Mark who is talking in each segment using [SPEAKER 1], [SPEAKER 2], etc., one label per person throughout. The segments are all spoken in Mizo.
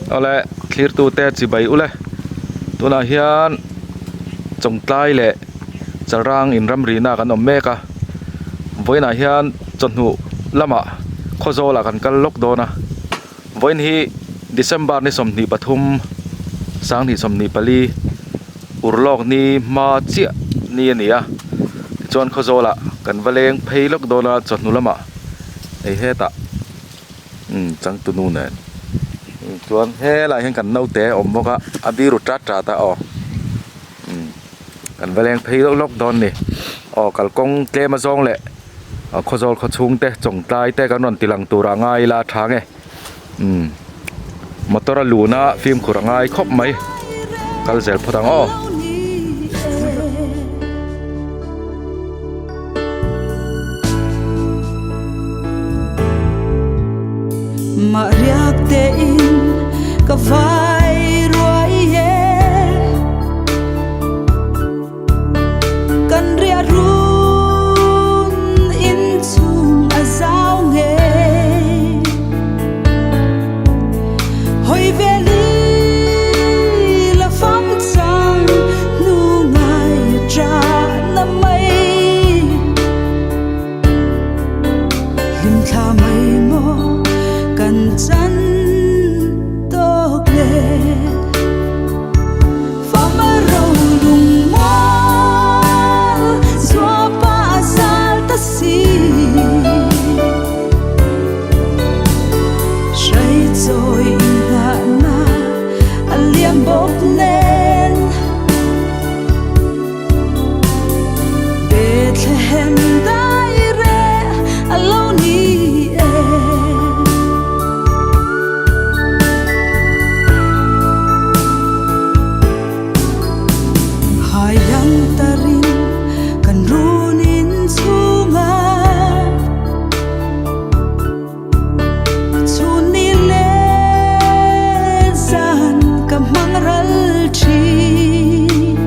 [SPEAKER 1] Awle thlirtute chibai ule tunah hian chawngtlai leh chalrang inramrihna kan awm mek a vawiinah hian chawhnu lamah khawzawlah kan kal lawk dawn a vawiin hi December ni 23 2024 urlawk ni hma chiah ni a ni a tichuan khawzawlah kan va leng phei lawk dawn a chawhnu lamah hei hetah. Umm changtunu nen chuan helaiah hian kan naute a awm bawk a a biru tat tat a aw umm kan va leng phei lawk lawk dawn a ni aw kalkawng tlem a zawng leh khawzawl khaw chhung te chawngtlai te kan rawn ti lang tur ah ngai ila a tha nge umm motor a lun a fimkhur a ngai khawp mai kal zel phawt ang aw.
[SPEAKER 2] Mah riak tein ka vai ruai e kan riah run inn chung a zau nge hoi vel i la fam cang nu ngai tra na mei hlimthla mei maw kan chan tawk le fam a ro lung mual zuapa zal ta si hrai chawi na a liam bawk nen Bethlehem dai re a lo ni e. Hayang tarin kan runin chungah Chhun ni leh zan ka hmang ral thin.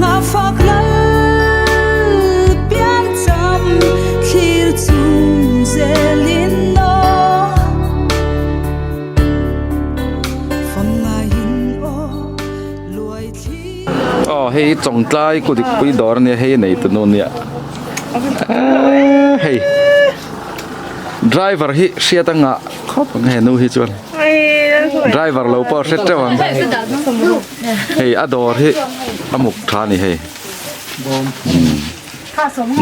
[SPEAKER 2] Nghahfak lal piancham thlir chung zelin aw. Fam ngaiin aw luai thlir.
[SPEAKER 1] Aw hei Chawngtlai Kudikpui dawr ania hei nei tunu nia. Hei driver hi hriat anga khawp ang he nu hi chuan driver lo pawh hre teuh ang hei a dawr hi a muk tha a ni hei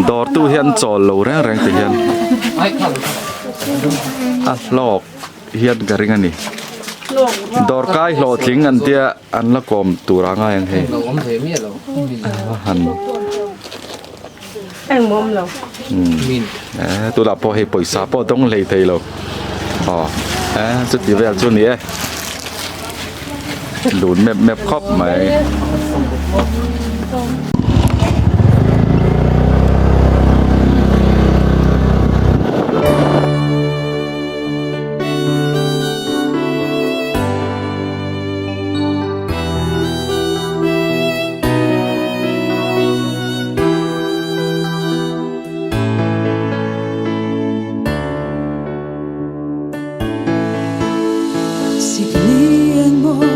[SPEAKER 1] dawr tu hian chawl lo reng reng ti hian a hlawk hian ka ring a ni dawr kai hlawhtling an tia an la kawm tur a ngai ang hei han. Tunah pawh hei pawisa pawh dawng hlei thei lo aw chuti vel chu a ni e lun mep mep khawp mai.
[SPEAKER 2] Sikni eng mawi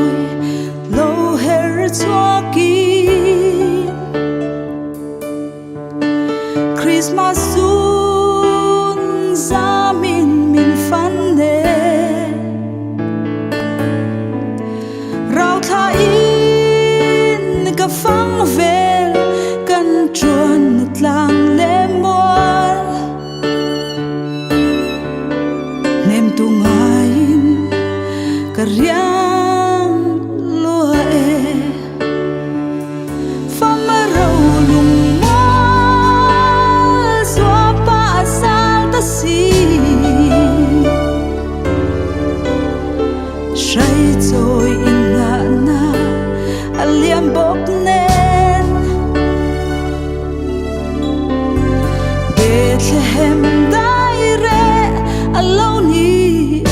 [SPEAKER 2] lo her chhuakin Christmas sun zamin min fan e Rauthla in ka fang vel kan chuan tlang leh mual Hnem tu ngaiin ka riang lua e Fam a ro lung mual zuapa a sal ta si. Hrai chawi in ngahna a liam bawk nen Bethlehem dai reh a lo ni e.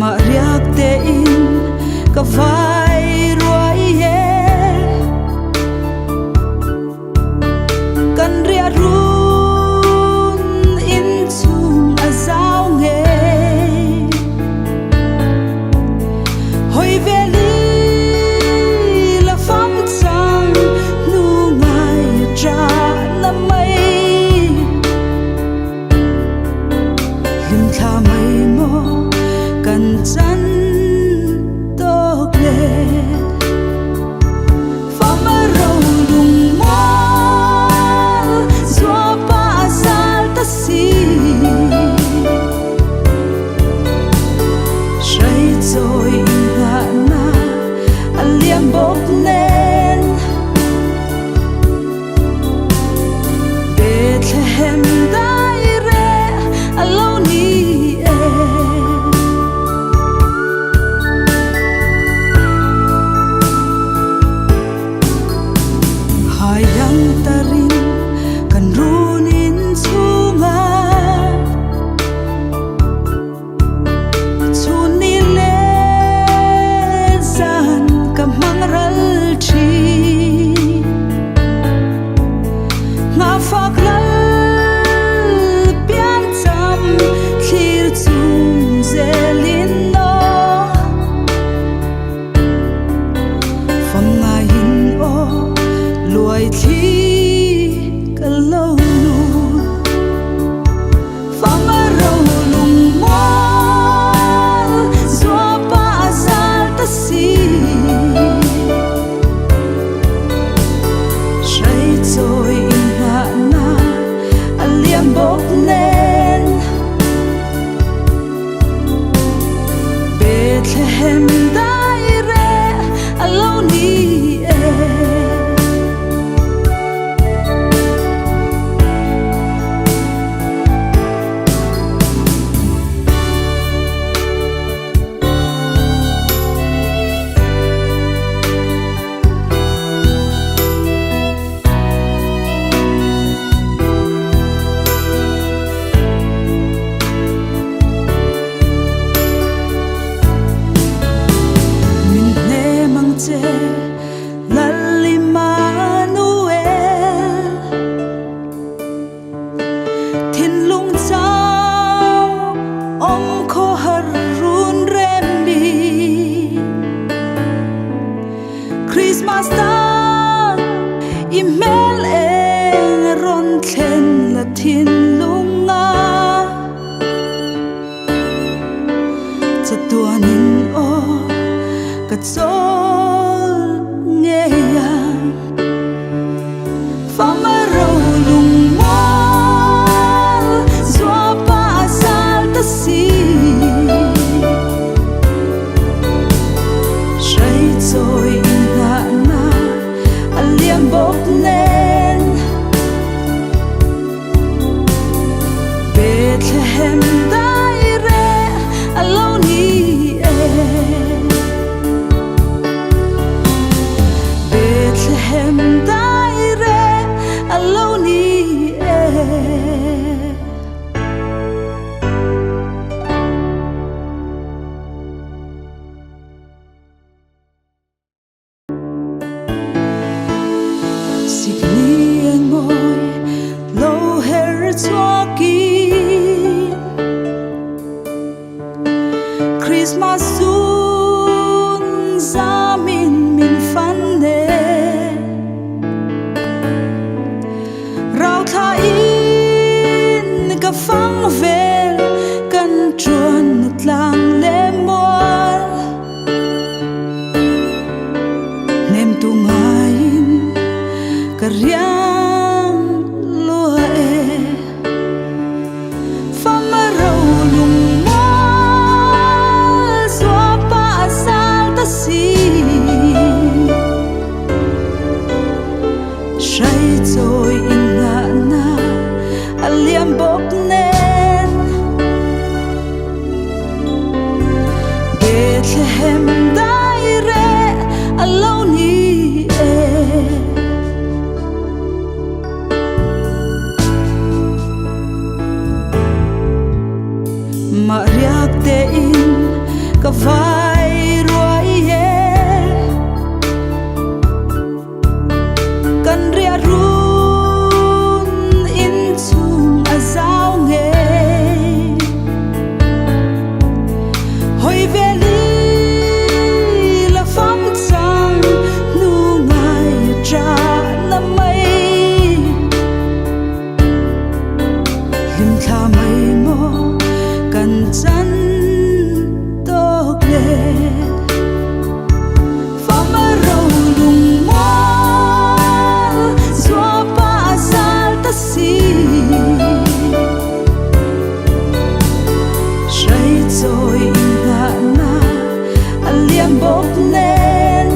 [SPEAKER 2] Mah riak tein ka vai ruai e. mai maw kan chan tawk le Fama ro lung mual zuapa a zal ta si Hreichawi inngahna a liam bawk nen Bethlehem daire a lo ni e. Haiang tarin kan runin chhunga Chhunni leh zan ka hmang ral thin. Nghahfak lal pian cham thlir chung zelin aw. Fam ngaiin aw luai thli ka lo nul. Fam a ro lung mual zuapa a zal ta si. Hreichawi inngahna a liam bawk nen. Bethlehem daire a lo ni e. Min hnem ang che Lal Immanuel. Thinlung chau awm khawhar run rem mi. Christmas tan i hmel eng a rawn thlen la thinlung a. Chatuanin aw ka chawl ngei ang. Fam a ro lung mual zuapa a zal ta si. Hreichawi inngahna a liam bawk nen. Bethlehem daire a lo ni e. Bethlehem daire a lo ni e. Sikni eng mawi lo her chhuakin Christmas zun zamin min fan e. Rau thla in ka fang vel kan chuan na tlang leh mual. Nem tu ngaiin ka riang lua e. Fam a ro lung mual zuapa a zal ta si. Hreichawi inngahna a liam bawk nen. Bethlehem daire a lo ni e. Mah riak tein ka vai ruai e. Kan riah run inn chung a zau ngei. Hoi vel i la fam cang hnu ngai ṭah na mei. Hlimthla mei maw kan chan tawk le Fama ro lung mual zuapa a zal ta si Hreichawi inngahna a liam bawk nen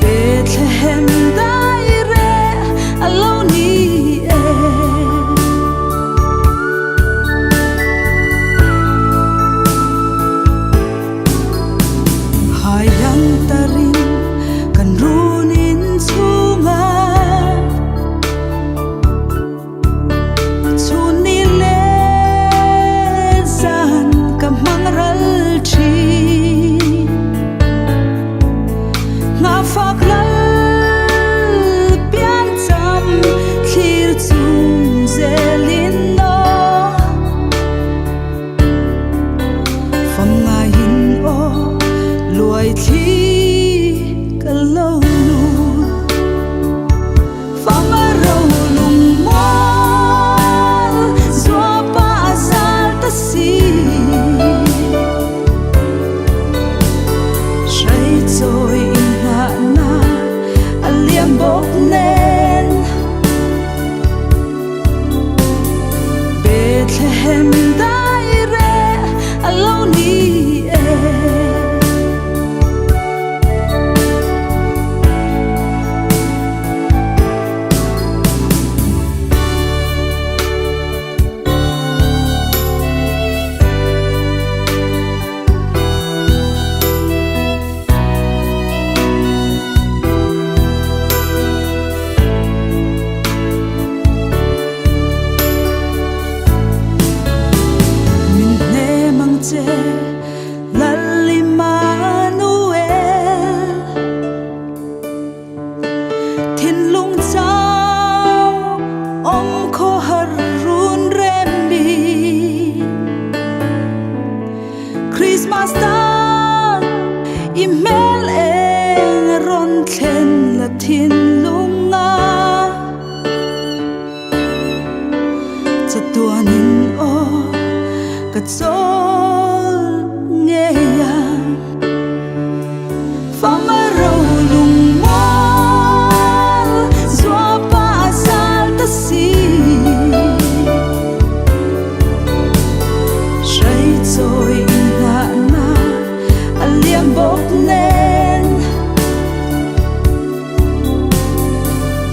[SPEAKER 2] Bethlehem dai reh a lo ni e. Hai ang tarin kan runin chhunga Chhun ni leh zan ka hmang ral thin. Nghahfak lal pian cham thlir chung zelin aw. Fam ngaiin aw luai thli ka lo lut. Fam a ro lung mual zuapa a zal ta si. Hreichawi inngahna a liam bawk nen. Bethlehem dai reh a lo ni e. Min hnem ang che Lal Immanuel. Thinlung chau awm khawhar run rem mi Christmas tan i hmel eng rawn thlen la thinlung a Chatuanin aw ka chawl ngei ang. Fama ro lung mual zuapa a zal ta si. Hreichawi inngahna a liam bawk nen.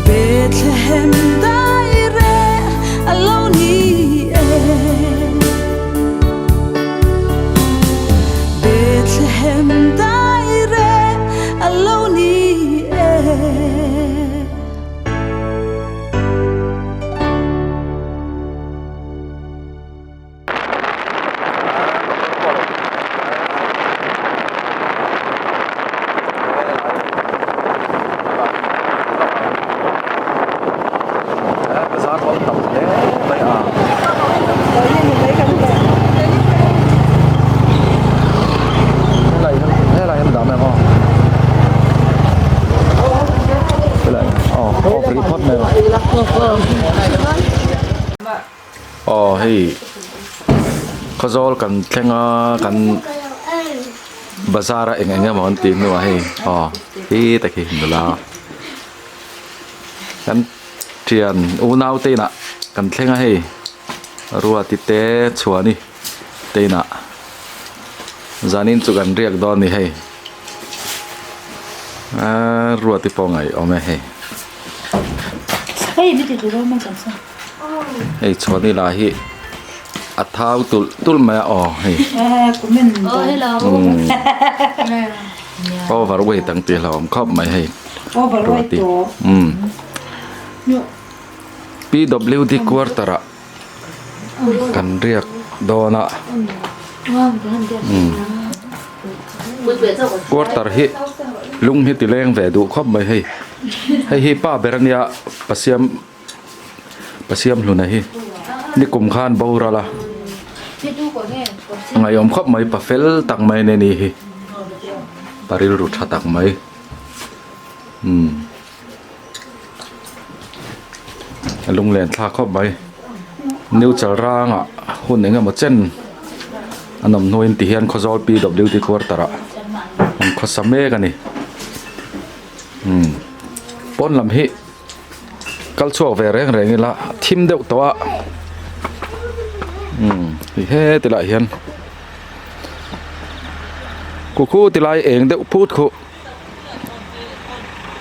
[SPEAKER 2] Bethlehem dai reh a lo ni e. Bethlehem dai reh a lo ni e.
[SPEAKER 1] Bazar pawh tam hle mai a. Helai hian helai hian dah mai ang aw. Helai aw off rih phawt mai ang. Aw hei khawzawl kan thleng a kan bazar a eng eng emaw an tih hnuah hei aw hi tak hi nula kan thian unau te inah kan thleng a hei ruati te chhuani te inah zanin chu kan riak dawn a ni hei aaa ruati pawh ngaihawm e hei. Hei chhuani lah hi a thau tulh tulh mai a aw hei over weight ang tih hlauhawm khawp mai hei ruati umm PWD quarter ah kan riak dawn a umm quarter hi lung hi ti leng ve duh khawp mai hei hei hi pa ber ania pasiam. Pasiam hluna hi nikum khan boral a ngaihawm khawp mai pa fel tak mai nen ni hi pa rilru tha tak mai umm a lunglen thlak khawp mai. New Chalrangah hun eng emaw chen an awm hnuin ti hian Khawzawl PWD quarter ah an khawsa mek a ni. Umm pawn lam hi kal chhuak ve reng reng ila thim deuh tawh a umm hei heti lah hian kukhu ti lai eng deuh phut khuh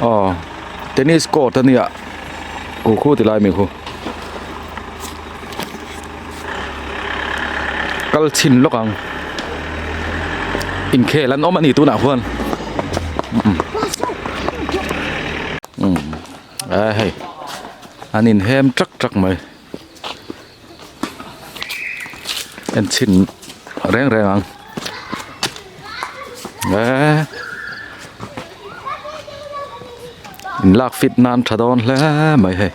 [SPEAKER 1] aw tennis court a nia kukhu ti lai mi khu kal chhin lawk ang inkhel an awm a ni tunah huan umm a hei an inhem trak trak mai en chhin reng reng ang eee in lak fit nan tha dawn hle mai hei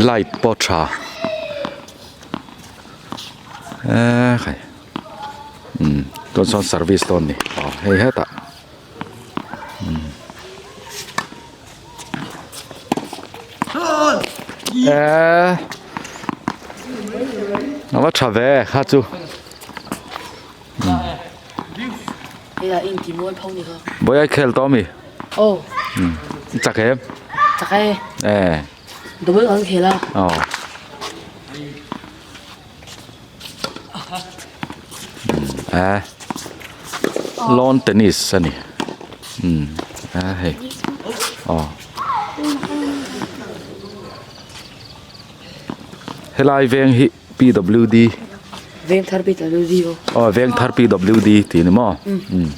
[SPEAKER 1] light pawh tha eee khai umm chuan sawn service dawn a ni aw hei hetah umm. Eee a va tha ve kha chu Bawiha khel tawh ami i chak em e aw e lawn tennis a ni umm a hei aw helai veng hi P W D
[SPEAKER 3] Vengthar P W D
[SPEAKER 1] aw Vengthar P W D tih a ni maw umm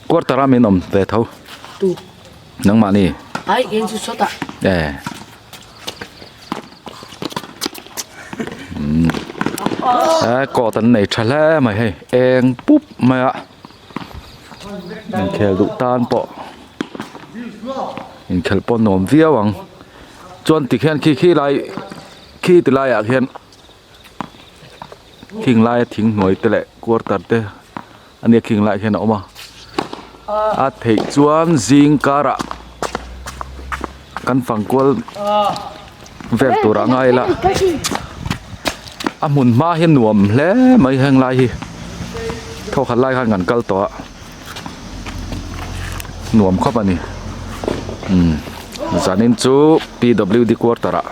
[SPEAKER 1] quarter a min awm ve tho nangmahni e. He court an nei tha hle mai hei eng pup mai a inkhel duh tan pawh inkhelh pawh nuam viau ang chuan tikhian khi khi lai khi ti laiah khian khing laia thing hnuai te leh quarter te ania khing laiah khian a awm a a theih chuan zing karah kan fang kual vel tur a ngai la a hmun hma hi nuam hle mai heng lai hi thawkhat lai khan kan kal tawh a nuam khawp a ni umm zanin chu P W D quarter ah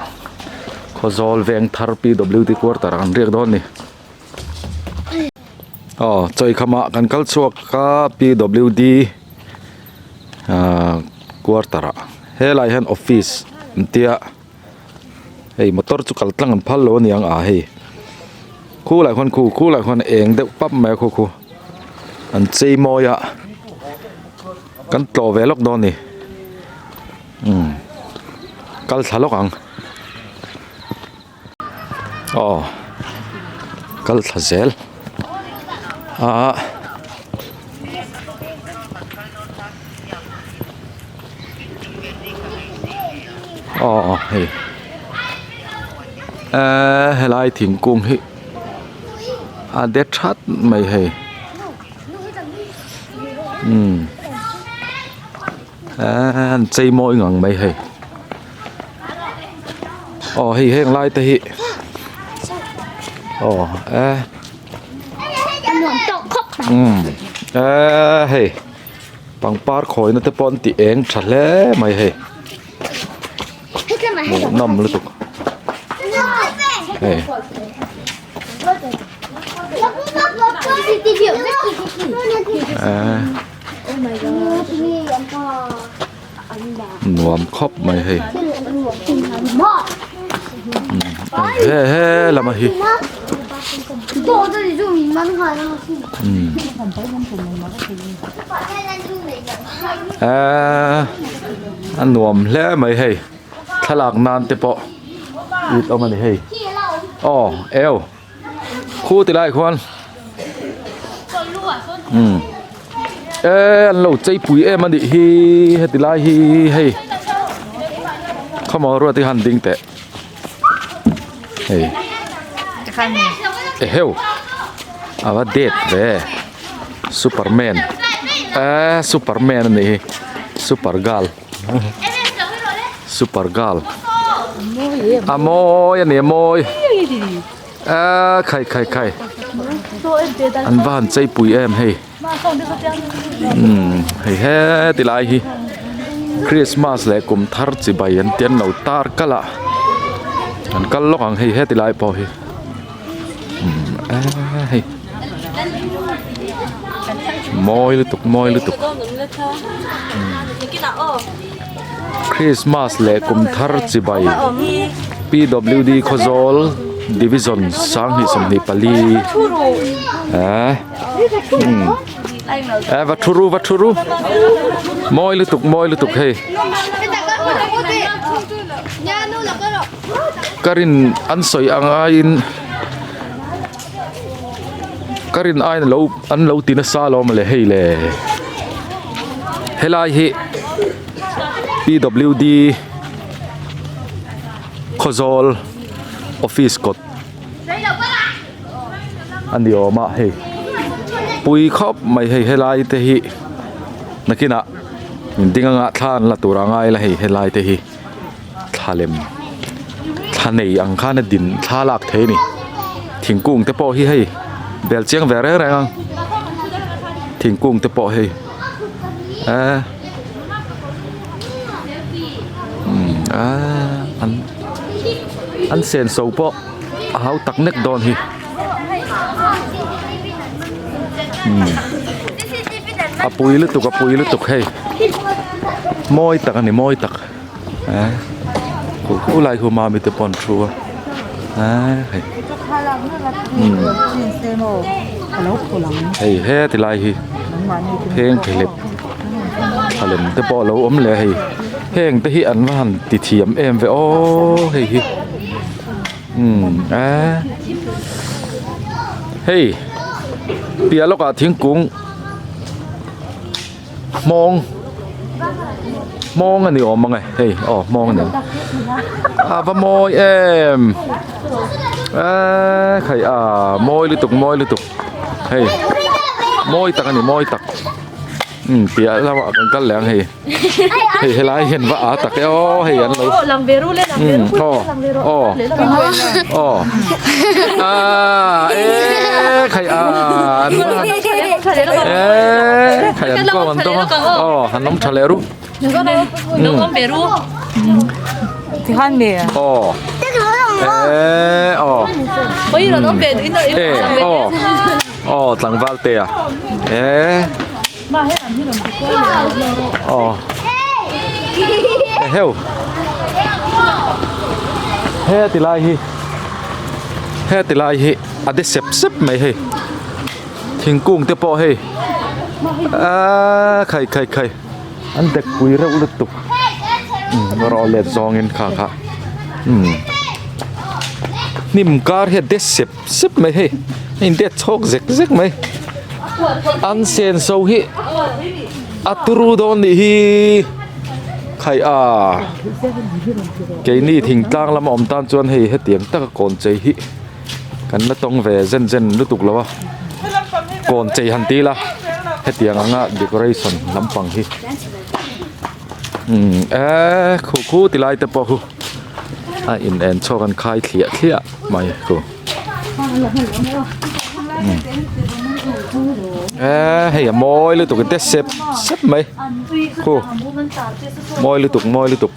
[SPEAKER 1] Khawzawl veng thar P W D quarter ah kan riak dawn a ni. Aw chawi khamah kan kal chhuak a P W D ahh quarter ah helaiah hian office an tia hei motor chu kal tlang an phal lo aniang a hei khulaiah khuan khu khulaiah khuan eng deuh pap mai a khu khu an chei mawi a kan tlawh ve lawk dawn a ni umm kal thla lawk ang. Aw kal thla zel ah aw hei eee helai thingkung hi a de that mai hei umm eee an chei mawi ngang mai hei. Aw hei heng lai te hi aw e umm e hei pangpar khawina te pawh an ti eng tha hle mai hei hmuhnawm lutuk hei. Nuam khawp mai hei he he lama hi eee a nuam hle mai hei thlalak nan te pawh it awm a ni hei aw eu. Khu ti lai khuan umm e an lo chei pui em a nih hi heti lai hi hei khawmaw ruat hi han ding teh hei eheu a va det ve superman e superman a nih hi super girl. Super girl a mawi a ni a mawi a khai khai khai an va han chei pui em hei umm hei heti lai hi Christmas leh kum thar chibai an ti an lo tar kalh a an kal lawk ang hei heti lai pawh hi umm a hei mawi lutuk mawi lutuk Christmas leh kum thar chibai PWD Khawzawl Division 2024 eh umm eh va thu ru va thu ru mawi lutuk mawi lutuk hei ka rin an sawi ang aiin ka rin aiin alo an lo ti nasa alawm le hei le helai hi P W D Khawzawl office kawt a ni awm a hei pui khawp mai hei helai te hi nakinah ding anga thla an la tur a ngai la hei helai te hi. Thla lem thla nei ang khan a din thla lak thei a ni thingkung te pawh hi hei bel chiang ve reng reng ang thingkung te pawh hei eee umm aaa an an senso pawh a hau tak nek dawn hi umm a pui lutuk a pui lutuk hei mawi tak a ni mawi tak. Eh khu khu lai khu mami te pawh an thu a eh hei umm hei heti lai hi pheng phehlep thla lem te pawh a lo awm leh a hei heng te hi an va han ti thiam em ve aw hei hi umm eh hei piah lawkah thingkung. Hmawng hmawng a ni awm ang e hei aw hmawng a ni a va mawi em eee khai a mawi lutuk mawi lutuk hei mawi tak a ni mawi tak umm piah lamah kan kal leh ang hei hei helai hian va a tak e aw hei an lo umm aw aw aw aaa eee khai a an eee khai an kawng an dawng a aw han awm tha leh ru aw eee aw e aw aw tlangval te a eee Aw eheu heti lai hi heti lai hi a de sep sep mai hei thingkung te pawh hei aaa khai khai khai an dek pui reuh lutuk umm rawh let zawngin kha kha umm hnim kar hi a de sep sep mai hei a in det chhawk zek zek mai an senso hi a turu dawn nih hi khai a keini thingtlang lama awm tan chuan hei hetiang taka kawn chei hi kan la tawng ve zen zen lutuk lo a kawn chei han ti ila hetiang anga decoration lampang hi umm eee khu khu ti lai te pawh khu a in en chhawk an khai thliah thliah mai khu eee hei a mawi lutuk te sep sep mai khu mawi lutuk mawi lutuk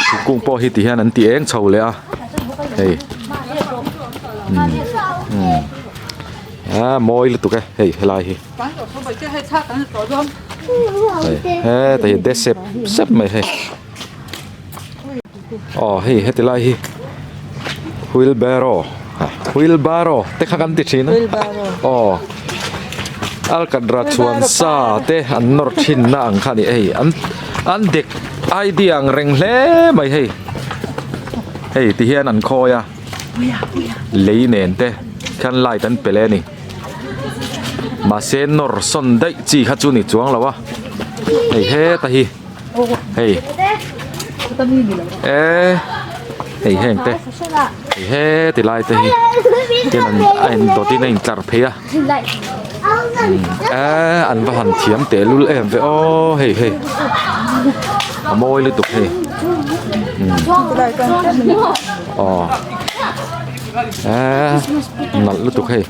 [SPEAKER 1] thingkung pawh hi ti hian an ti eng chho leh a hei umm umm a mawi lutuk e hei helai hi. Heta hi de sep sep mai hei aw hei heti lai hi wheelbarrow wheelbarrow te kha kan ti thin a aw alkatra chhuan sa te an nawr thin na ang kha a ni hei an an dek idea ang reng hle mai hei hei ti hian an khawi a lei nen te khian light an pe leh a ni. Mahse nawr sawn daih chi kha chu ni chuang lo a hei heta hi hei eee hei heng te hei heti lai te hi tin an a in dawt in a in tlar phei a eee an va han thiam teh lul em ve aw hei hei. A mawi lutuk hei aw eee nalh lutuk hei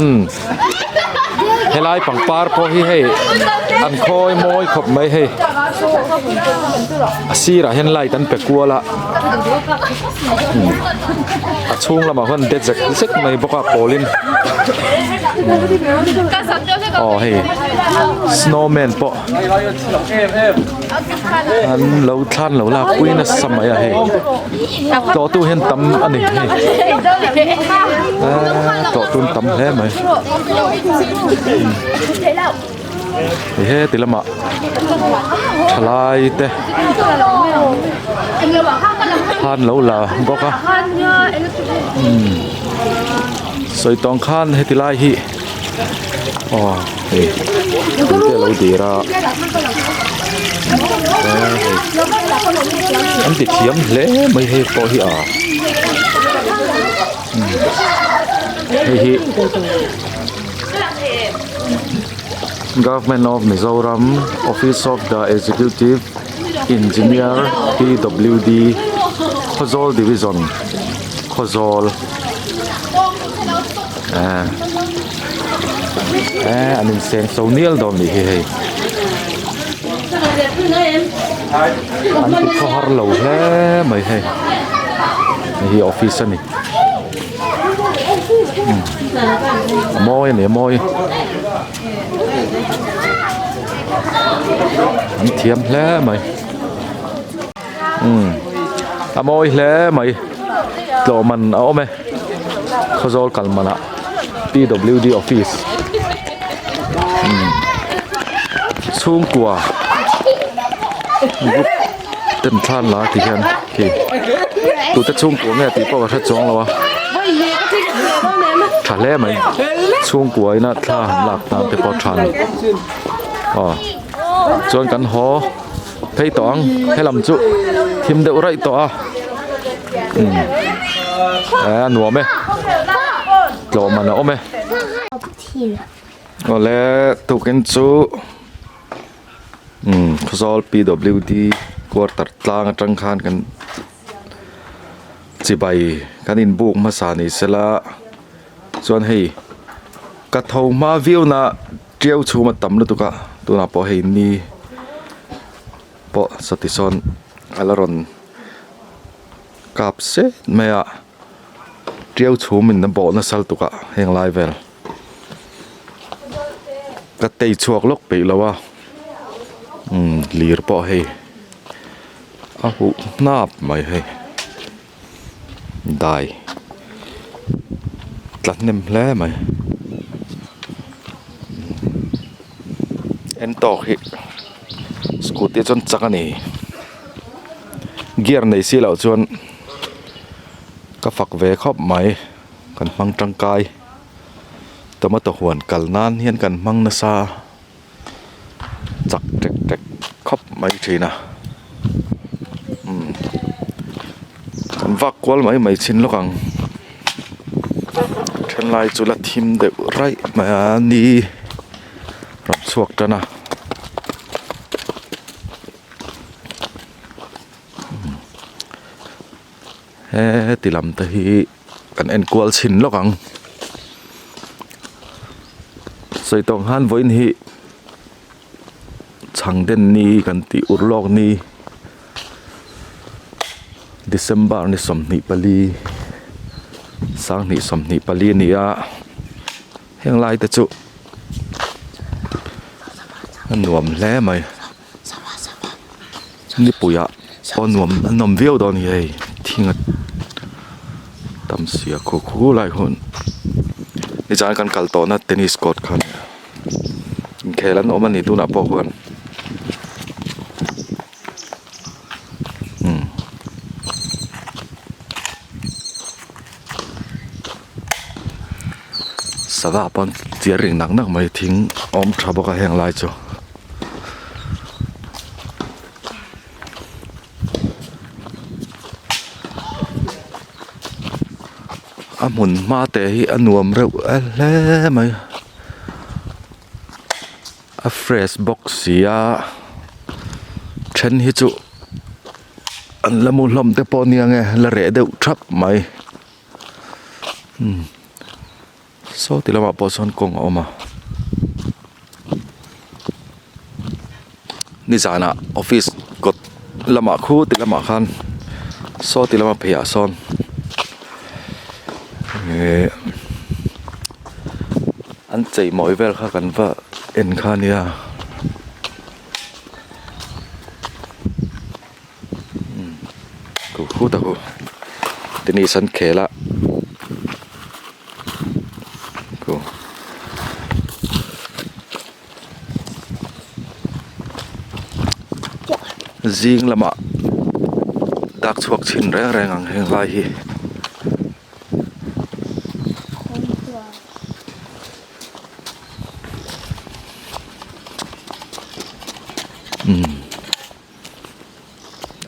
[SPEAKER 1] umm helai pangpar pawh hi hei an khawi mawi khawp mai hei a sirah hian light an pe kual a a chhung lamah huan de zek zek mai bawk a pawl in aw hei snowman pawh an lo thlan lo lak pui nasa mai a hei tlawh tu hian tam a ni hei eee tlawh tu an tam hle mai he ti lamah thalai te khan lo la bawk a umm sawi tawng khan heti lai hi aw hei in te alo dir a an ti thiam hle mai hei pawh hi a hei hi. Government of Mizoram Office of the Executive Engineer P_W_D Khawzawl Division Khawzawl eh eh an inseng so nial dawn nih hi hei an ti khawhar lo hle mai hei hei hi office a ni. A mawi a ni a mawi an thiam hle mai umm a mawi hle mai tlawh man a awm e khawzawl kal manah P W D office umm chhungkua group ten thla an la ti hian khi tute chhungkua nge tih pawh ka hre chuang lo a tha hle mai chhungkua ina thla han lak tan te pawh tha a ni aw chuan kan haw phei tawh ang helam chu thim deuh raih tawh a umm a nuam e tlawh man a awm e awle tukin chu. Umm Khawzawl P_W_D quarter tlang atang khan kan chibai kan inbuk hmasa ni sela chuan hei ka tho hma viau na tiau chhum a tam lutuk a tunah pawh hei ni pawh sawti sawn a la rawn kap zet mai a tiau chhum in a bawh nasa lutuk a heng lai vel. Ka tei chhuak lawk peih lo a umm lir pawh hei a huh hnap mai hei dai tla hnem hle mai en tawk hi scooty chuan chak a ni gear nei si loh chuan ka fak ve khawp mai. Kan hmang tangkai tomato huan kal nan hian kan hmang nasa chak tek tek khawp mai thin a umm kan vak kual mai mai chin lawk ang thenlai chu la thim deuh raih mai a ni rawn chhuak tan a. Heti lam te hi kan en kual chhin lawk ang sawi tawng han vawiin hi chhang den ni kan tih ur lawk ni December ni 24 sanghnih 24 a ni a heng lai te chu a nuam hle mai. Nipui ah pawh nuam a nawm viau dawn a ni hei thing a tam sia khu khu lai hun nizan kan kal tawh na tennis court kha inkhel an awm a ni tunah pawh khuan umm. Sava pawn chiar ring nak nak mai thing a awm tha bawk a heng lai chu. A hmun hma te hi a nuam reuh hle mai a fresh bawk si a. Then hi chu an la mu hlawm te pawh nia nge la reh deuh thap mai umm saw ti lamah pawh sawn kawng a awm a nizanah office kawt lamah khu ti lamah khan saw ti lama pheiah sawn ehh an chei mawi vel kha kan va en kha a nia. Khut a khu tennis an khel a khu zing lamah dak chhuak chhin reng reng ang heng lai hi.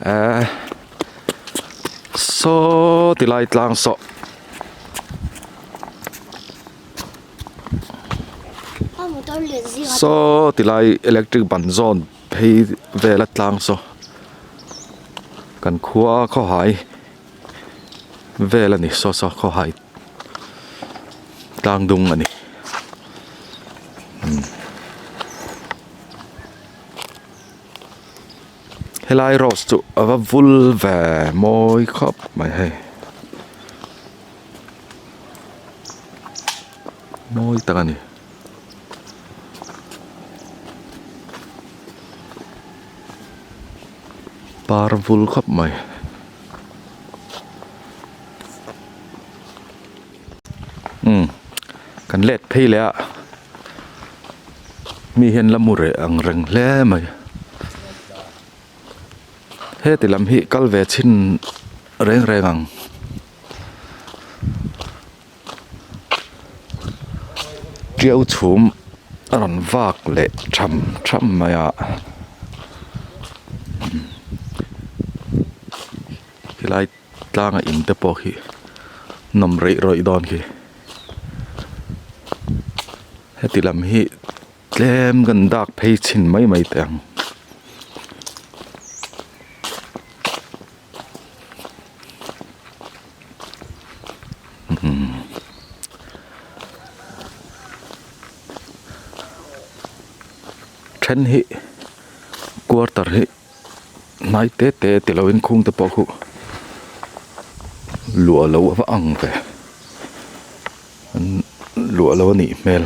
[SPEAKER 1] Ehh saw ti lai tlang saw saw ti lai electric ban zawn phei vel a tlang saw kan khua khawhai vel a ni saw saw khawhai. Tlang dung a ni. Helai rose chu a va vul ve mawi khawp mai hei. Mawi tak a ni. Par vul khawp mai. Umm kan let phei leh a mi hian la mu reh ang reng hle mai heti lam hi kal ve chhin reng reng ang. Tiau chhum a rawn vak leh tham tham mai a. Helai tlanga in te pawh khi nawm reih rawih dawn khi heti lam hi tlem kan dak phei chhin mai mai teh ang. Then hi quarter hi. Hnai te te ti lo in khung te pawh khu luah lo a va ang ve an luah lo a nih hmel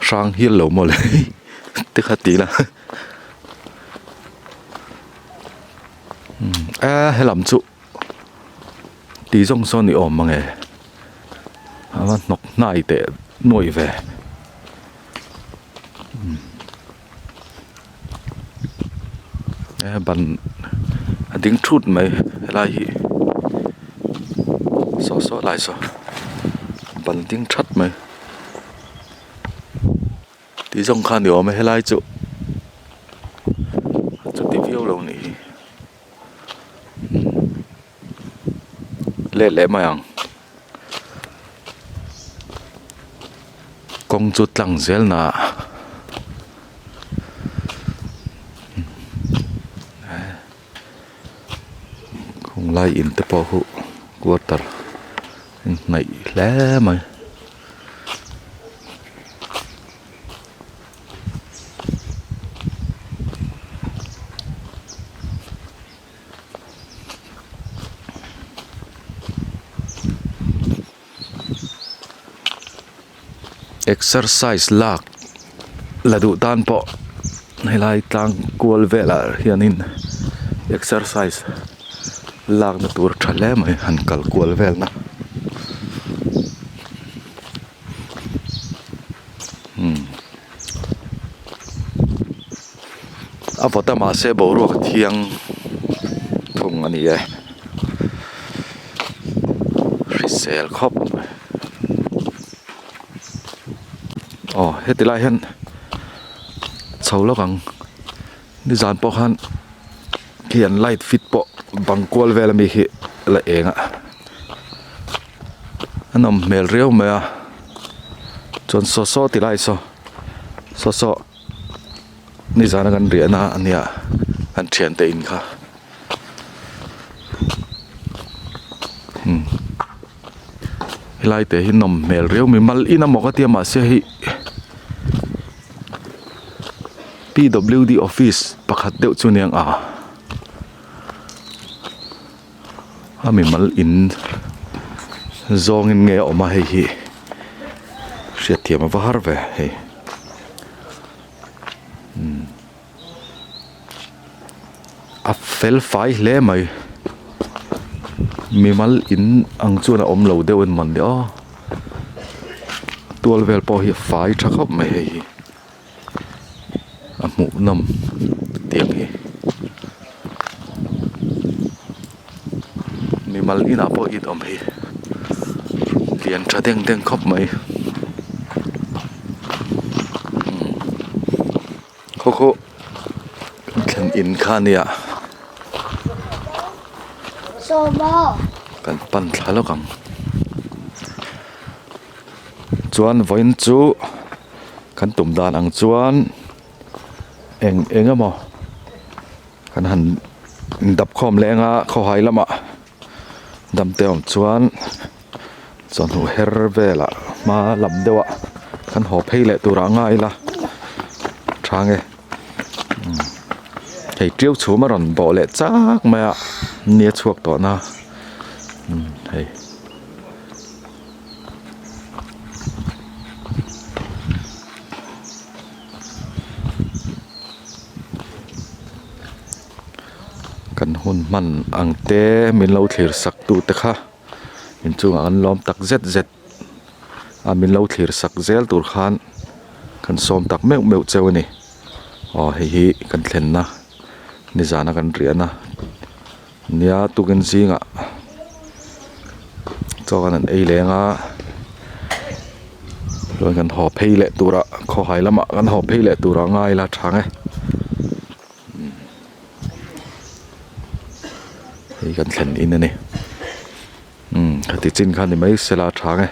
[SPEAKER 1] hrang hial lo maw le te kha ti ila a helam chu. Tih zawng sawn i awm ang e a va hnawk hnai teh nuaih ve e ban a ding thut mai helai hi saw saw lai saw ban ding that mai tih zawng khan i awm e helai chu chuti viau lo nih hi. Let leh mai ang kawng chu tlang zel na khung lai in te pawh khu quarter in hnaih hle mai. Exercise lak la duh tan pawh helai tlang kual velah hianin exercise lakna tur tha hle mai han kal kual velna. A vawt a mahse boruak a thiang thung a ni e hrisel khawp mai aw heti lai hian chho lawk ang nizan pawh khan khi an light fit pawh bang kual vel ami khi la eng a. A nawm hmel riau mai a. Chuan saw saw ti lai saw saw saw nizana kan riahna a nia kan thiante in kha umm helai te hi nawm hmel riau mai mal in amaw ka tia mahse hei P W D office pakhat deuh chu aniang a. A mimal in zawngin nge a awm a hei hi hriatthiam a va har ve hei umm a fel fai hle mai mimal in ang chuan a awm lo deuh a ni mawn le aw tual vel pawh hi a fai tha khawp mai hei hi. A hmuh nawm tiang hi mimal inah pawh in awm hi lian tha deng deng khawp mai umm khaw khaw thlen in kha a nia kan pan thla lawk ang chuan vawiin chu. Kan tum dan ang chuan eng eng emaw kan han dap khawm leh anga khawhai lamah dam te awm chuan chawhnu her velah hma lam deuhah kan haw phei leh turah a ngai ila tha nge hei tiau chhum a rawn bawh leh chak mai a nia chhuak tawh na hei. Kan hun hman ang te min lo thlir sak tu te kha inchungah an lawm tak zet zet a min lo thlir sak zel tur khan kan sawm tak meuh meuh cheu a ni aw hei hi kan thlenna nizana kan riahna. Nia tukin zingah chaw kan han ei leng a chuan kan haw phei leh turah khawhai lamah kan haw phei leh turah a ngai la tha nge hei kan thlen in a ni umm khati chin kha ni mai sela tha nge.